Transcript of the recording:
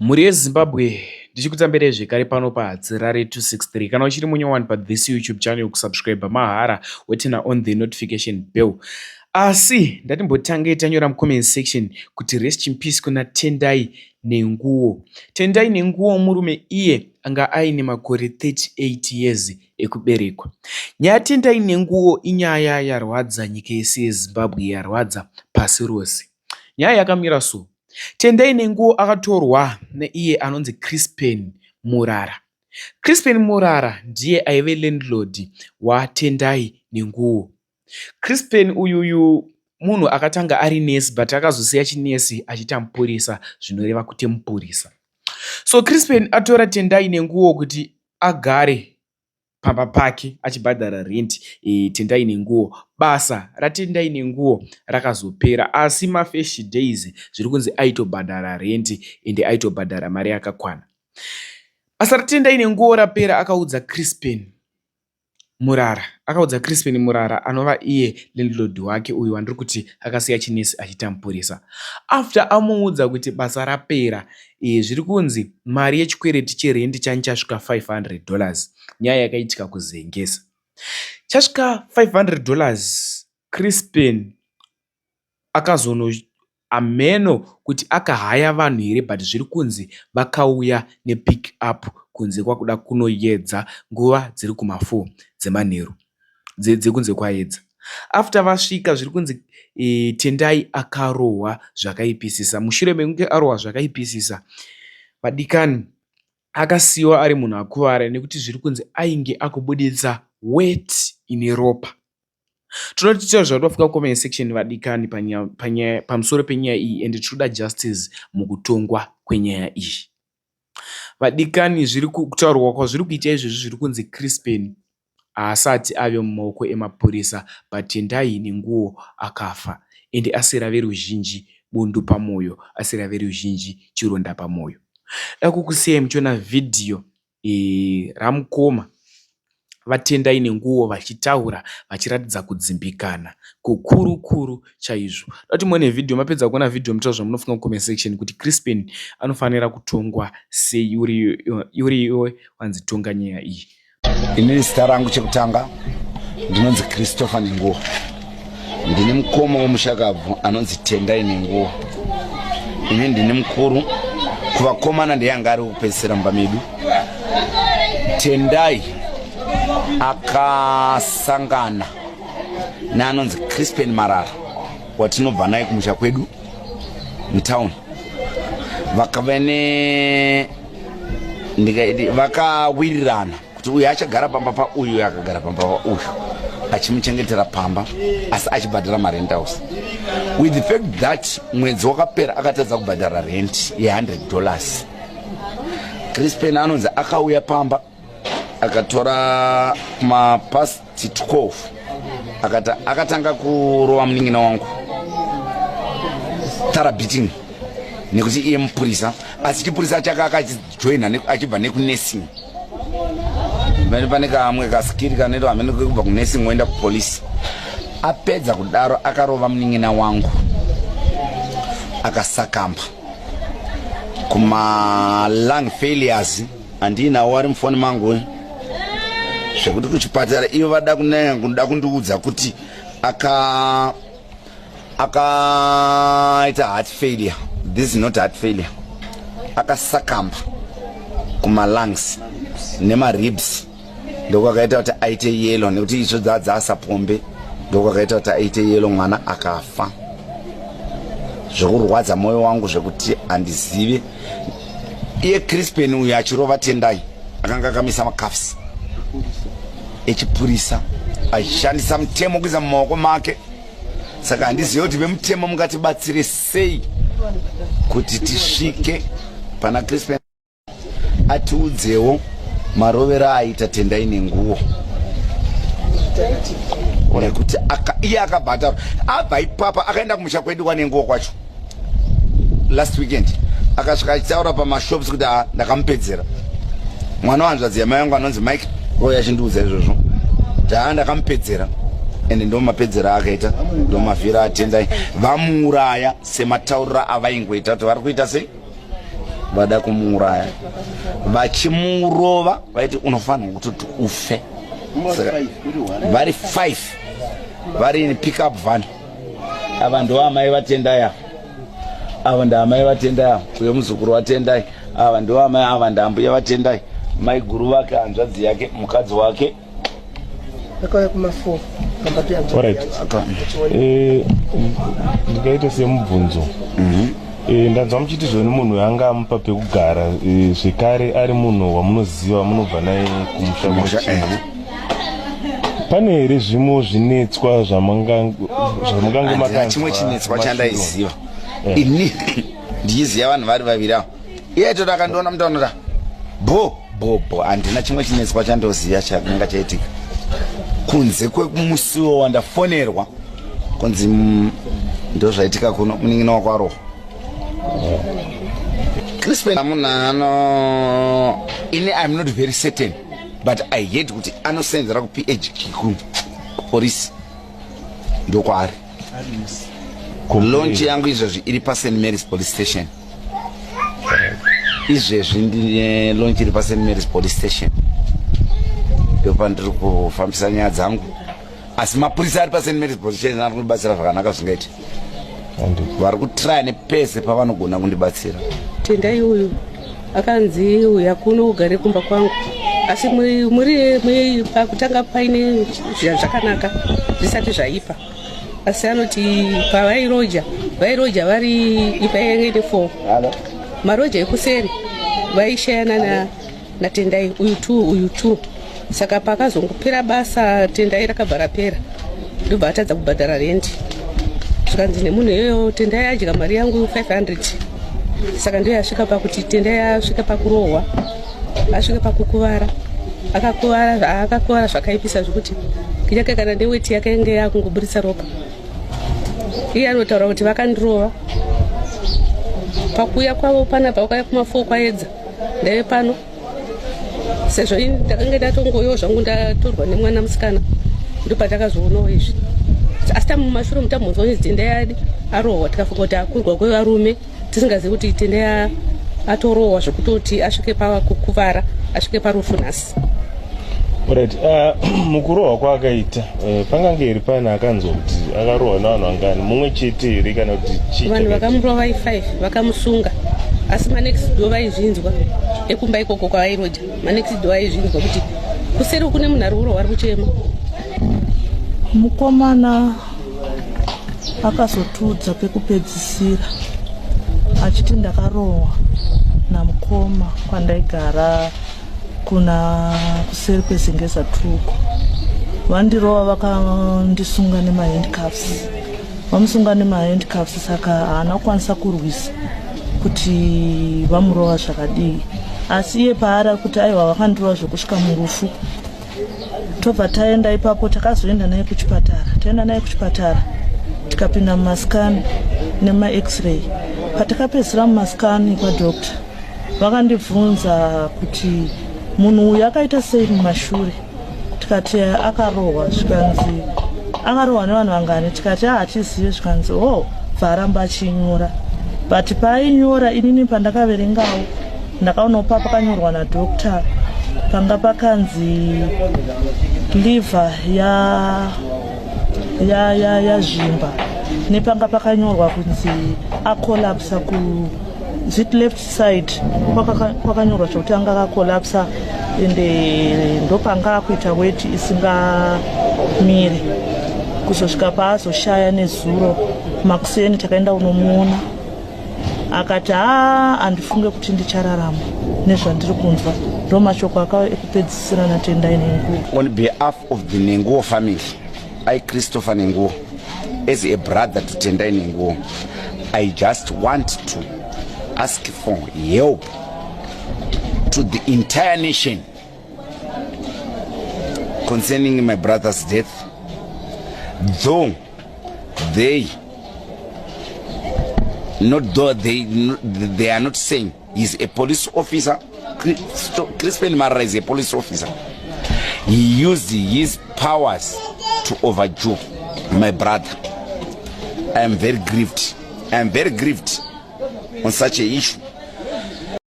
Mhuri yeZimbabwe, ndichikutambirai zvekare pano paHatirare 263. Kana uchiri munyowani pathis YouTube channel, kusubscribe mahara, woturn on the notification bell. Asi ndatimbotange tanyora mucomment section kuti rest in peace kuna Tendai Nenguwo. Tendai Nenguwo murume iye anga aine makore 38 years ekuberekwa. Nyaya yaTendai Nenguwo inyaya yarwadza nyika yese yeZimbabwe, yarwadza pasi rose. Nyaya yakamira so. Tendai Nenguwo akatorwa neiye anonzi Crispin Murara. Crispin Murara ndiye aive landlord waTendai Nenguwo. Crispin uyuyu munhu akatanga ari nesi, but akazosiya chinesi achiita mupurisa, zvinoreva kuti mupurisa. So Crispin atora Tendai Nenguwo kuti agare pamba pake achibhadhara rent. Tendai Nenguwo, basa raTendai Nenguwo rakazopera, asi mafirst days zviri kunzi aitobhadhara rent, ende aitobhadhara mari yakakwana. Basa raTendai Nenguwo rapera, akaudza Crispin Murara, akaudza Crispin Murara anova iye landlord wake uyu wandiri kuti akasiya chinesi achiita mupurisa. After amuudza kuti basa rapera, zviri kunzi mari yechikwereti cherendi change chasvika $500. Nyaya yakaitika kuZengeza. Chasvika $500, Crispin akazono hameno kuti akahaya vanhu here, but zviri kunzi vakauya nepick up kunze kwakuda kunoyedza, nguva dziri kuma4 dzemanheru, dzekunze kwaedza. After vasvika, zviri kunzi Tendai akarohwa zvakaipisisa. Mushure mekunge arohwa zvakaipisisa, vadikani, akasiyiwa ari munhu akuvara, nekuti zviri kunzi ainge akubuditsa weti ine ropa. Toda kuti zvatofika kucomment section, vadikani, pamusoro penyaya iyi, ende tinoda justice mukutongwa kwenyaya iyi. Vadikani, zviri kutaurwa kwazviri kuita izvezvi, zviri kunzi Crispin haasati ave mumaoko emapurisa, but Tendai Nenguwo akafa, ende asiyira veruzhinji bundu pamwoyo, asiyira veruzhinji chironda pamwoyo. Da kukusiyai muchiona vhidhiyo ramukoma vaTendai Nenguwo vachitaura, vachiratidza kudzimbikana kukuru kuru chaizvo. Da kuti muone vhidhiyo. Mapedza kuona vhidhiyo, mutaura zvamunofunga mucomment section kuti Crispin anofanira kutongwa sei. Uri iwe wanzi tonga nyaya iyi. Inini zita rangu chekutanga ndinonzi Christopher Nenguwo. Ndine mukoma wemushakabvu anonzi Tendai Nenguwo. Ini ndine mukuru kuvakomana, ndiye anga ari kupedzisira mumba medu. Tendai akasangana neanonzi Crispin Marara, watinobva naye kumusha kwedu mutown. Vakave ne vakawirirana kuti uyu achagara pamba pauyu, akagara pamba pauyu, achimuchengetera pamba asi achibhadhara marentals. With the fact that mwedzi wakapera akatadza kubhadhara rent ye$100, Crispin anonzi akauya pamba, akatora kumapast 12, akata akatanga kurova munin'ina wangu thorough beating, nekuti iye mupurisa, asi chipurisa chake akachijoina achibva nekunursing. Pane kamwe kaskiri kanoitwa hamene kubva kunursing woenda kupolisi. Apedza kudaro, akarova munin'ina wangu, akasakamba kumalung failures. Handinawo ari mufoni mangu, zvekuti kuchipatara ivo vada kunaya kuda kundiudza kuti akaita heart failure. This is not heart failure. Akasakamba kumalungs nemaribs, ndokwakaita kuti aite yellow, nekuti itsvo dzadzasapombe, ndokwakaita kuti aite yellow. Mwana akafa zvekurwadza mwoyo wangu, zvekuti handizivi. Iye Crispin uyu achirova Tendai akanga akamisa macuffs echipurisa, achishandisa mutemo kuisa mumaoko make. Saka handizivi kuti vemutemo mungatibatsire sei kuti tisvike pana Crispin, atiudzewo marovero aaita Tendai Nenguwo, nekuti iye akabhata. Abva ipapa akaenda kumusha kwedu kwaNenguwo kwacho last weekend, akasvika achitaura pamashops kuti, "Ah, ndakamupedzera." Mwana wanzvadzi yamai yangu anonzi Mike Roy achindiudza izvozvo kuti, "Haa, ndakamupedzera." Ende ndo mapedzero akaita, ndo mafiro aTendai. Vamuuraya sematauriro avaingoita kuti vari kuita sei. Vada kumuuraya, vachimurova, vaiti unofanirwa kutoti ufe. Saka vari 5 vari in pick up van. Ava ndo amai vaTendai ava, ava ndaamai vaTendai ava, uyo muzukuru waTendai. Ava ndo amai, ava ndambuya vaTendai, mai guru vake, hanzvadzi yake, mukadzi wake. Akauya kuma4. Alright. Ndingaita semubvunzo. Ndanzwa muchiti zvoni munhu anga amupa pekugara, zvekare ari munhu wamunoziva, munobva naye kumusha. Kumusha. Kwechii? Pane here zvimwe zvinetswa zvamukange Handina chimwe makanzwa chinetswa mashure? Chandaiziva ini, ndichiziva vanhu vari vaviri ava, iye toti akandiona mutaunota bo bo bo. Handina chimwe chinetswa chandoziva chakanga chaitika kunze kwekumusiwo wandafonerwa kunzi ndo zvaitika kuno, munin'ina wako arohwa. Crispin munhu ano, ini I'm not very certain, but I heard kuti anosenzera kuPHQ, kupolisi ndokwaari. Launch yangu izvezvi iri paSt Mary's Police Station. Izvezvi ndine launch iri paSt Mary's Police Station, ndopandiri kufambisa nyaya dzangu. Asi mapurisa ari paSt Mary's Police Station ari kundibatsira zvakanaka zvingaiti. Vari kutraya nepese pavanogona kundibatsira. Tendai uyu akanzi uya kuno ugare kumba kwangu, asi muri pakutanga paine zvakanaka zvisati zvaipa. Asi anoti pavairoja, vairoja vari imba yange ine four, maroja ekuseri vaishayana naTendai uyu two, uyu two. Saka pakazongopera basa Tendai rakabva rapera, ndobva atadza kubhadhara rendi. Zvikanzi nemunhu iyoyo, "Tendai adya mari yangu 500." Saka ndiyo yasvika pakuti Tendai asvika pakurohwa, asvika pakukuvara. Akakuvara, akakuvara zvakaipisa zvekuti kunyange kana neweti yake yange yakungoburitsa ropa. Iye anotaura kuti vakandirova pakuuya kwavo panapa, vakauya kuma4 kwaedza, ndaive pano. Sezvo ini ndakange ndatongoyo zvangu, ndatorwa nemwana musikana, ndopatakazoonawo izvi. Asi tamumashure mutamhonzwa kunzi Tendai adi arohwa, tikafunga kuti akurwa kwevarume, tisingazivi kuti Tendai atorohwa zvekutoti asvike pakukuvara, asvike parufu nhasi. Right, mukurohwa kwaakaita, pangange here pane akanzwa kuti akarohwa nevanhu vangani, mumwe chete here kana kuti chii Vanhu chakaitika? Vakamurova i5, vakamusunga, asi manext door vaizvinzwa, ekumba ikoko kwavairoja, manext door aizvinzwa kuti kuseri kune munhu ari kurohwa, ari kuchema. Mukomana akazotiudza pekupedzisira achiti, "Ndakarohwa namukoma kwandaigara kuna kuseri kweZengeza tuko. Vandirova, vakandisunga nemahandcuffs." Vamusunga nemahandcuffs, saka haana kukwanisa kurwisa kuti vamurova zvakadii. Asi iye paari ari kuti, "Aiwa, vakandirova zvekusvika murufu." Tobva taenda ipapo, takazoenda naye kuchipatara. Taenda naye kuchipatara, tikapinda mumascan nemaX-ray. Patakapedzisira mumascan kwadoctor, vakandibvunza kuti munhu uyu akaita sei mumashure. Tikati akarohwa. Zvikanzi akarohwa nevanhu vangani? Tikati hatizivi. Zvikanzi o oh, bva aramba achinyora. But paainyora, inini pandakaverengawo, ndakaonawo papakanyorwa nadoctor, panga pakanzi liver yazvimba, nepanga pakanyorwa kunzi acollapsa ku zit left side, kwakanyorwa zvokuti anga akacollapsa, ende ndopanga akuita weti isingamiri kuzosvika paazoshaya. Nezuro makuseni takaenda kunomuona, akati, "Haa, handifunge kuti ndichararama nezvandiri kunzwa." Ndo mashoko akava ekupedzisira naTendai Nenguo. On behalf of the Nenguo family, I, Christopher Nenguo, as a brother to Tendai Nenguo, I just want to ask for help to the entire nation concerning my brother's death. Though they not, though they are not saying he's a police officer. Crispin Marara is a police officer. He used his powers to overdo my brother. I am very grieved. I am very grieved on such a issue.